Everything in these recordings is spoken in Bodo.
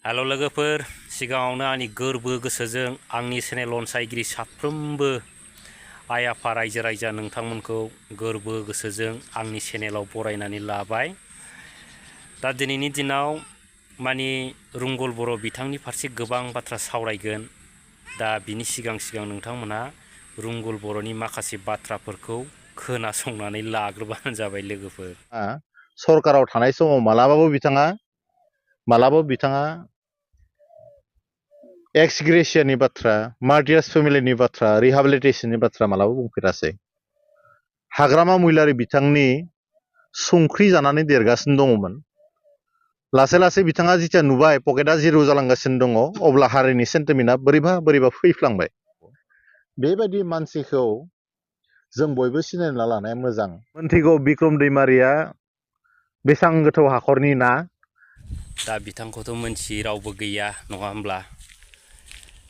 हेलो लोगोफोर सिगाङावनो आंनि गोरबो गोसोजों आंनि चेनेल अनसायगिरि साफ्रोमबो आइ आफा रायजो राजा नोंथांमोनखौ गोरबो गोसोजों आंनि चेनेलाव बरायनानै लाबाय। दा दिनैनि दिनाव मानि रुंगल बर' बिथांनि फारसे गोबां बाथ्रा सावरायगोन। दा बिनि सिगां नोंथांमोनहा रुंगल बर'नि माखासे बाथ्राफोरखौ खोनासंनानै लाग्रोबानो जाबाय लोगोफोर। सरकाराव थानाय समाव मालाबाबो बिथाङा एक्सग्रेसियानि बाथ्रा, मार्टियार्स फेमिलिनि बाथ्रा, रिहाबिलिटेसननि बाथ्रा मालाबा बुंफेरासै। हाग्रामा महिलारि बिथांनि संख्रि जानानै देरगासिनो दङमोन। लासै लासै बिथाङा जिथिया नुबाय पकेटआ जिर' जालांगासिनो दङ, अब्ला हारिनि सेन्टिमेन्टआ बोरैबा फैफ्लांबाय। बेबायदि मानसिखौ जों बयबो सिनायना लानाया मोजां। मोनथिगौ बिक्रम दैमारिया बेसेबां गोथौ हाखरनि ना। दा बिथांखौथ' मोनथियै रावबो गैया नङा होमब्ला।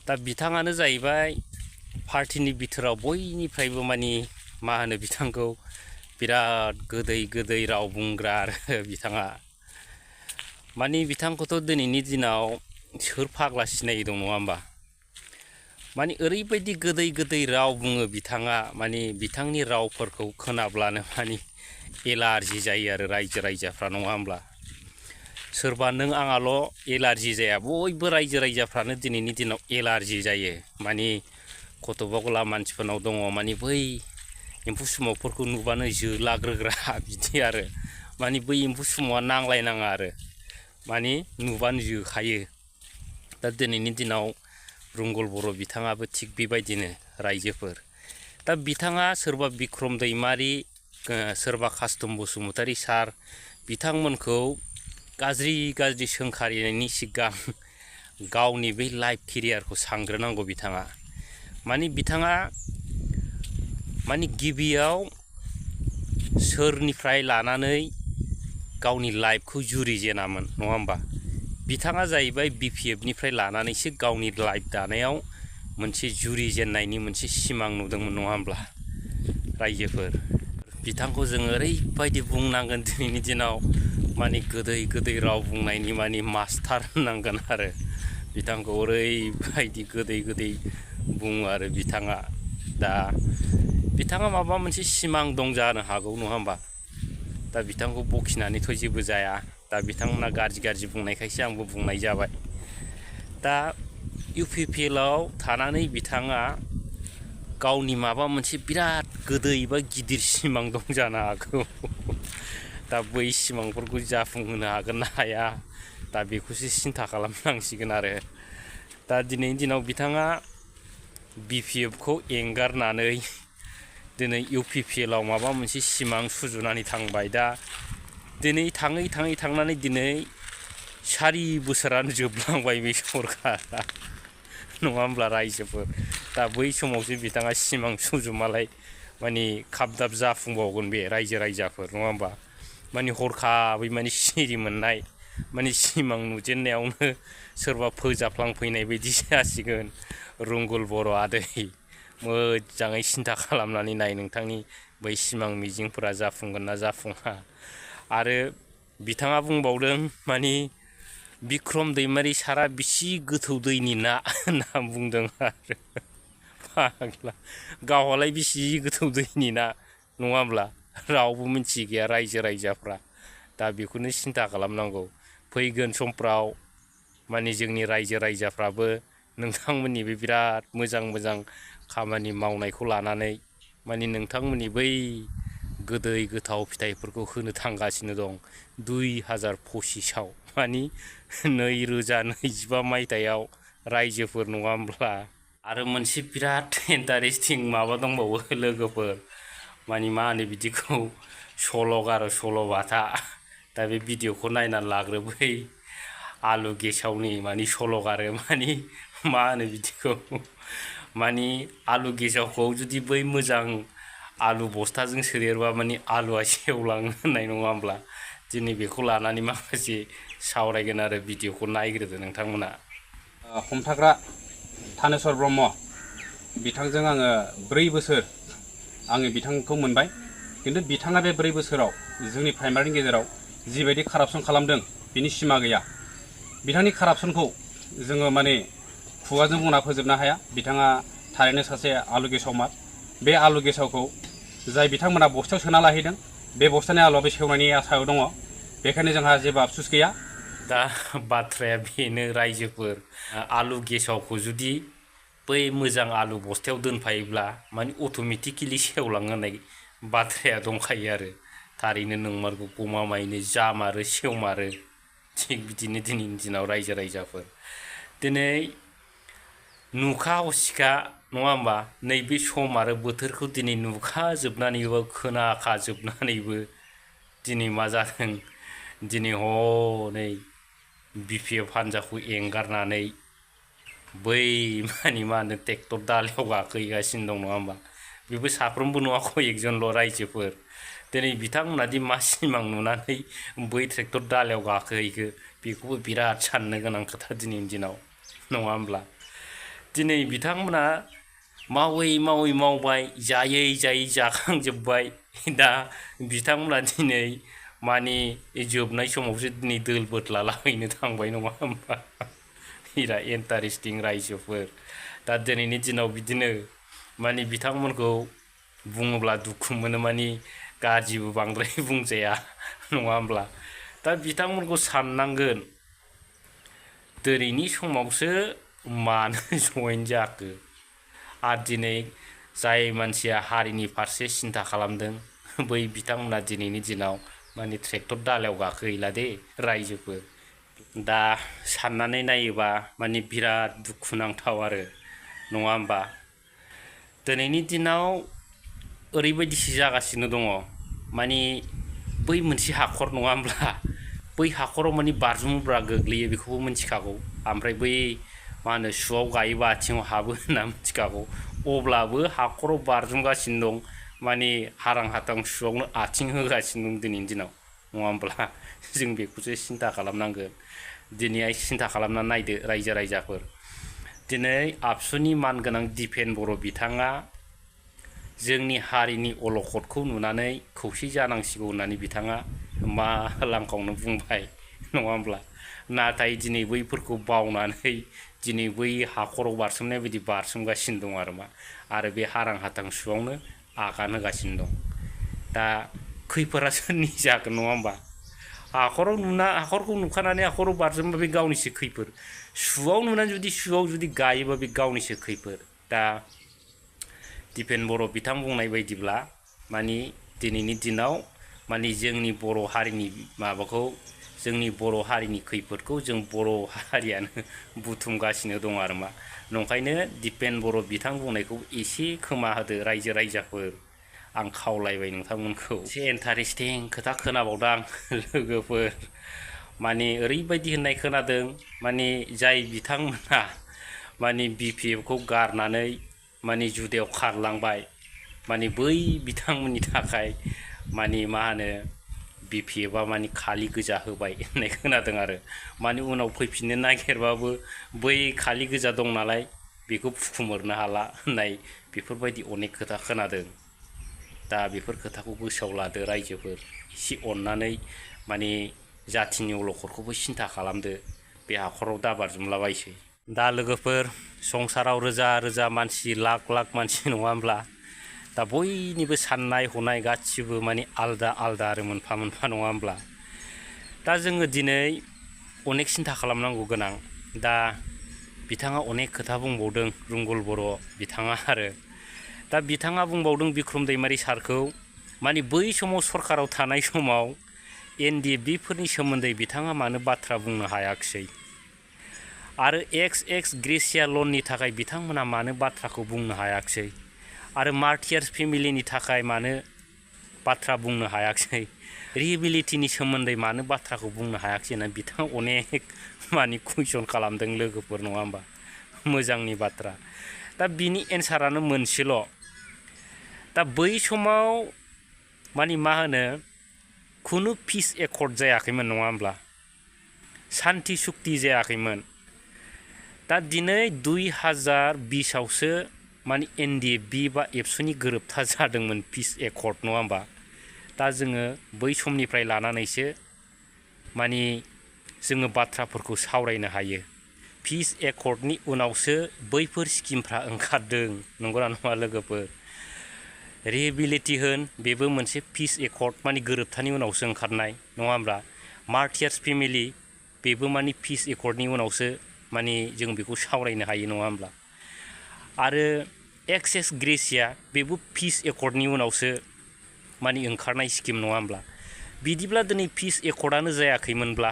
दा बिथाङानो जाहैबाय पार्टिनि बिथोराव बयनिफ्रायबो मानि मा होनो बिथांखौ बिराद गोदै राव बुंग्रा आरो बिथाङा। मानि बिथांखौथ' दिनैनि दिनाव सोर फाग्ला सिनायै दं नङा होमबा। मानि ओरैबायदि गोदै राव बुङो बिथाङा, मानि बिथांनि रावफोरखौ खोनाब्लानो मानि एलार्जि जायो आरो रायजो राजाफ्रा नङा होमब्ला। सोरबा नों आंहाल' एलार्जि जाया, बयबो रायजो राजाफ्रानो दिनैनि दिनाव एलार्जि जायो। मानि कटकबगला मानसिफोरनाव दङ मानि बै एम्फौ सुमुफोरखौ नुबानो जोलाग्रोग्रा बिदि आरो। मानि बै एम्फौ सुमुआ नांलायनाङा आरो मानि नुबानो जोखायो। दा दिनैनि दिनाव रुंगल बर' बिथाङाबो थिग बेबायदिनो रायजोफोर। दा बिथाङा सोरबा बिक्रम दैमारि, सोरबा कास्तम बसुमतारी सार बिथांमोनखौ गाज्रि सोंखारिनायनि सिगां गावनि बै लाइफ केरियारखौ सांग्रोनांगौ बिथाङा। मानि बिथाङा मानि गिबियाव सोरनिफ्राय लानानै गावनि लाइफखौ जुरिजेनामोन नङा होमबा। बिथाङा जाहैबाय BPFनिफ्राय लानानैसो गावनि लाइफ दानायाव मोनसे जुरिजेननायनि मोनसे सिमां नुदोंमोन नङा होमब्ला रायजोफोर। बिथांखौ जों ओरैबायदि बुंनांगोन दिनैनि दिनाव मानि गोदै राव बुंनायनि मानि मास्टार होननांगोन आरो। बिथांखौ ओरैबायदि गोदै बुङो आरो बिथाङा। दा बिथाङा माबा मोनसे सिमां दं जानो हागौ नङा होमबा। दा बिथांखौ बखिनानैथ' जेबो जाया। दा बिथांमोना गाज्रि बुंनायखायसो आंबो बुंनाय जाबाय। दा UPPLआव थानानै बिथाङा गावनि माबा मोनसे बिराद गोदै बा गिदिर सिमां दं जानो हागौ। दा बै सिमांफोरखौ जाफुंहोनो हागोन ना हाया, दा बेखौसो सिन्था खालामनांसिगोन आरो। दा दिनैनि दिनाव बिथाङा BPFखौ एंगारनानै दिनै UPPLआव माबा मोनसे सिमां सुजुनानै थांबाय। दा दिनै थाङै दिनै 4 बोसोरानो जोबलांबाय बे सरकारा नङा होमब्ला रायजोफोर। दा बै समावसो बिथाङा सिमां सुजुमालाय मानि खाब दाब जाफुंबावगोन बे रायजो राजाफोर नङा होमबा। मानि हरखाबै मानि सिरि मोननाय, मानि सिमां नुजेननायावनो सोरबा फोजाफ्लांफैनाय बायदि जासिगोन। रुंगल बर' आदै मोजाङै सिन्था खालामनानै नाय नोंथांनि बै सिमां मिजिंफोरा जाफुंगोन ना जाफुङा। आरो बिथाङा बुंबावदों मानि बिक्रम दैमारि सारा बिसि गोथौ दैनि ना होनना बुंदों आरो। फाग्ला गावहालाय बिसि गोथौ दैनि ना नङा होमब्ला, रावबो मिन्थि गैया रायजो राजाफ्रा। दा बेखौनो सिन्था खालामनांगौ फैगोन समफ्राव मानि जोंनि रायजो राजाफ्राबो नोंथांमोननि बे बिराद मोजां खामानि मावनायखौ लानानै मानि नोंथांमोननि बै गोदै गोथाव फिथाइफोरखौ होनो थांगासिनो दं 2025आव मानि 2025 मायथाइयाव रायजोफोर नङा होमब्ला। आरो मोनसे बिराद इन्टारेस्टिं माबा दंबावो लोगोफोर, मानि मा होनो बिदिखौ सल'बाथा। दा बे भिडिअखौ नायनानै लाग्रो बै आलु गेसावनि मानि सल'गारो मानि मा होनो बिदिखौ मानि आलु गेसावखौ जुदि बै मोजां आलु बस्थाजों सोदेरबा मानि आलुआ सेवलाङो होननाय नङा होमब्ला। दिनै बेखौ लानानै माखासे सावरायगोन आरो भिडिअखौ नायग्रोदो नोंथांमोना। हमथाग्रा थानेश्वर ब्रह्म बिथांजों आङो 4 बोसोर आङो बिथांखौ मोनबाय। खिन्थु बिथाङा बे 4 बोसोराव जोंनि प्राइमारिनि गेजेराव जिबायदि कारापसन खालामदों बिनि सिमा गैया। बिथांनि कारापसनखौ जोङो माने खुगाजों बुंना फोजोबनो हाया। बिथाङा थारैनो सासे आलु गेसावमार। बे आलु गेसावखौ जाय बिथांमोना बस्थायाव सोना लाहैदों बे बस्थानि आलुआ बे सेवनायनि आसायाव दङ। बेखायनो जोंहा जेबो आफसुस गैया। दा बाथ्राया बेनो रायजोफोर, आलु गेसावखौ जुदि बै मोजां आलु बस्थायाव दोनफायोब्ला माने अट'मेटिकेलि सेवलाङो होननाय बाथ्राया दंखायो आरो थारैनो नंमारगौ। गमामायैनो जामारो सेवमारो। थिग बिदिनो दिनैनि दिनाव रायजो राजाफोर दिनै नुखा हसिखा नङा होमबा, नैबे सम आरो बोथोरखौ दिनै नुखाजोबनानैबो खोनाखाजोबनानैबो दिनै मा जादों, दिनै हनै BPF हान्जाखौ एंगारनानै बै मानि मा होनो ट्रेक्टर दालायाव गाखोहैगासिनो दं नङा होमबा। बेबो साफ्रोमबो नङा, कयेकजनल' रायजोफोर। दिनै बिथांमोना दि मा सिमां नुनानै बै ट्रेक्टर दालायाव गाखोहैखो बेखौबो बिराद साननो गोनां खोथा दिनैनि दिनाव नङा होमब्ला। दिनै बिथांमोना मावै मावै मावबाय, जायै जायै जाखांजोब्बाय। दा बिथांमोना दिनै माने जोबनाय समावसो दिनै दोल बोदलालाबायनो थांबाय नङा होमबा। बिराद इन्टारेस्टिं रायजोफोर। दा दिनैनि दिनाव बिदिनो माने बिथांमोनखौ बुङोब्ला दुखु मोनो, माने गाज्रिबो बांद्राय बुंजाया नङा होमब्ला। दा बिथांमोनखौ साननांगोन दिनैनि समावसो मानो जइन जाखो। आरो दिनै जाय मानसिया हारिनि फारसे सिन्था खालामदों बै बिथांमोना दिनैनि दिनाव माने ट्रेक्टर दालायाव गाखोहैला दे रायजोफोर। दा साननानै नायोबा माने बिराद दुखुनांथाव आरो नङा होमबा। दिनैनि दिनाव ओरैबायदिसो जागासिनो दङ, माने बै मोनसे हाखर नङा होमब्ला, बै हाखराव माने बारजुमोब्ला गोग्लैयो बेखौबो मिथिखागौ। ओमफ्राय बै मा होनो सुआव गायोबा आथिङाव हाबो होनना मिथिखागौ। अब्लाबो हाखराव बारजुमगासिनो दं, माने हारां हाथां सुआवनो आथिं होगासिनो दं दिनैनि दिनाव नङा होमब्ला। जों बेखौसो सिन्था खालामनांगोन। दिनैहाय सिन्था खालामना नायदो रायजो राजाफोर। दिनै आबसुनि मानगोनां दिपेन बर' बिथाङा जोंनि हारिनि अलखदखौ नुनानै खौसे जानांसिगौ होननानै बिथाङा मा लांखावनो बुंबाय नङा होमब्ला। नाथाय दिनै बैफोरखौ बावनानै दिनै बै हाखराव बारसोमनाय बायदि बारसोमगासिनो दं आरो मा, आरो बे हारां हाथां सुआवनो आगान होगासिनो दं। दा खैफोदा सोरनि जागोन नङा होमबा। हाखरखौ नुखानानै हाखराव बारजुमबा बे गावनिसो खैफोद। सुआव नुनानै सुआव जुदि गायोबा बे गावनिसो खैफोद। दा दिपेन बर' बिथां बुंनाय बायदिब्ला माने दिनैनि दिनाव माने जोंनि बर' हारिनि माबाखौ, जोंनि बर' हारिनि खैफोदखौ जों बर' हारियानो बुथुमगासिनो दं आरो मा। नंखायनो दिपेन बर' बिथां बुंनायखौ एसे खोमा होदो रायजो राजाफोर, आं खावलायबाय नोंथांमोनखौ। एसे इन्टारेस्टिं खोथा खोनाबावदां लोगोफोर। माने ओरैबायदि होननाय खोनादों, माने जाय बिथांमोना माने BPFखौ गारनानै माने जुदायाव खारलांबाय, माने बै बिथांमोननि थाखाय माने मा होनो BPFआ माने खालि गोजा होबाय होननाय खोनादों आरो। माने उनाव फैफिननो नागिरबाबो बै खालि गोजा दं नालाय बेखौ फुखुमोरनो हाला होननाय बेफोरबायदि अनेक खोथा खोनादों। दा बेफोर खोथाखौ गोसोआव लादो रायजोफोर। एसे अननानै माने जाथिनि अलखदखौबो सिन्था खालामदो, बे हाखराव दा बारजुमलाबायसै। दा लोगोफोर, संसाराव रोजा रोजा मानसि, लाख लाख मानसि नङा होमब्ला। दा बयनिबो साननाय हनाय गासिबो माने आलदा आलदा आरो मोनफा मोनफा नङा होमब्ला। दा जोङो दिनै अनेक सिन्था खालामनांगौ गोनां। दा बिथाङा अनेक खोथा बुंबावदों रुंगल बर' बिथाङा, आरो दा बिथाङा बुंबावदों बिक्रम दैमारि सारखौ, माने बै समाव सरकाराव थानाय समाव NDFBफोरनि सोमोन्दै बिथाङा मानो बाथ्रा बुंनो हायाखिसै, आरो एक्स ग्रेसिया लननि थाखाय बिथांमोना मानो बाथ्राखौ बुंनो हायाखिसै, आरो मार्टियार्स फेमिलिनि थाखाय मानो बाथ्रा बुंनो हायाखिसै, रिहेबिलिटिनि सोमोन्दै मानो बाथ्राखौ बुंनो हायाखिसै होननानै बिथाङा अनेक माने कुइसन खालामदों लोगोफोर नङा होमबा। मोजांनि बाथ्रा। दा बिनि एन्सारानो मोनसेल'। दा बै समाव माने मा होनो खुनु पिस एकर्ड जायाखैमोन नङा होमब्ला, सान्ति सुक्ति जायाखैमोन। दा दिनै 2020आवसो माने NDFB बा एबसुनि गोरोबथा जादोंमोन, पिस एकर्ड नङा होमबा। दा जोङो बै समनिफ्राय लानानैसो माने जोङो बाथ्राफोरखौ सावरायनो हायो। पिस एकर्डनि उनावसो बैफोर स्किमफ्रा ओंखारदों, नंगौना नङा लोगोफोर? रिहेबिलिटि होन, बेबो मोनसे पिस एकर्ड माने गोरोबथानि उनावसो ओंखारनाय, नङा होमब्ला? मार्टियार्स फेमिलि, बेबो माने पिस एकर्डनि उनावसो माने जों बेखौ सावरायनो हायो, नङा होमब्ला? आरो एक्सेस ग्रेसिया, बेबो पिस एकर्डनि उनावसो माने ओंखारनाय स्किम, नङा होमब्ला? बिदिब्ला दिनै पिस एकर्डआनो जायाखैमोनब्ला,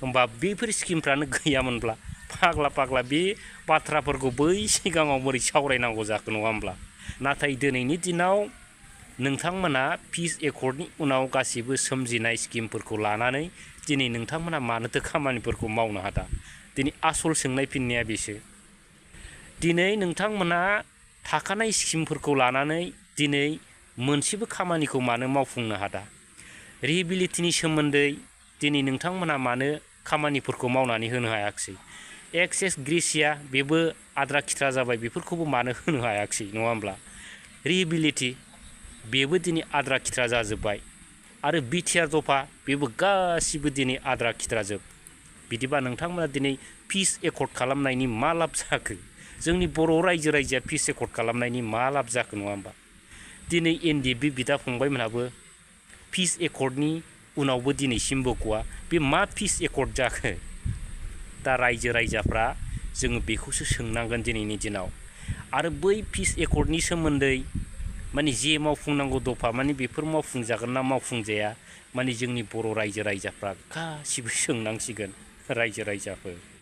होमबा बेफोर स्किमफ्रानो गैयामोनब्ला, फाग्ला बे बाथ्राफोरखौ बै सिगाङाव बोरै सावरायनांगौ जाखो, नङा होमब्ला? नाथाय दिनैनि दिनाव नोंथांमोना पिस एकर्डनि उनाव गासिबो सोमजिनाय स्किमफोरखौ लानानै दिनै नोंथांमोना मानोथो खामानिफोरखौ मावनो हादा? दिनै आसल सोंनाय फिननाया बेसो। दिनै नोंथांमोना थाखानाय स्किमफोरखौ लानानै दिनै मोनसेबो खामानिखौ मानो मावफुंनो हादा? रिहेबिलिटिनि सोमोन्दै दिनै नोंथांमोना मानो खामानिफोरखौ मावनानै होनो हायाखिसै? एक्सेस ग्रेसिया, बेबो आद्रा खिद्रा जाबाय, बेफोरखौबो मानो होनो हायाखिसै, नङा होमब्ला? रिहेबिलिटि, बेबो दिनै आद्रा खिद्रा जाजोब्बाय। आरो बिटिआर दफा, बेबो गासिबो दिनै आद्रा खिद्राजोब। बिदिबा नोंथांमोना दिनै पिस एकर्ड खालामनायनि मा लाब जाखो? जोंनि बर' रायजोआ पिस एकर्ड खालामनायनि मा लाब जाखो, नङा होमबा? दिनै एनडिएफबि बिदा फंबायमोनहाबो पिस एकर्डनि उनावबो दिनैसिमबो गवा। बे मा पिस एकर्ड जाखो? दा रायजोफ्रा जोङो बेखौसो सोंनांगोन दिनैनि दिनाव। आरो बै पिस एकर्डनि सोमोन्दै माने जे मावफुंनांगौ दफा, माने बेफोर मावफुंजागोन ना मावफुंजाया, माने जोंनि बर' रायजोफ्रा गासिबो सोंनांसिगोन रायजोफोर।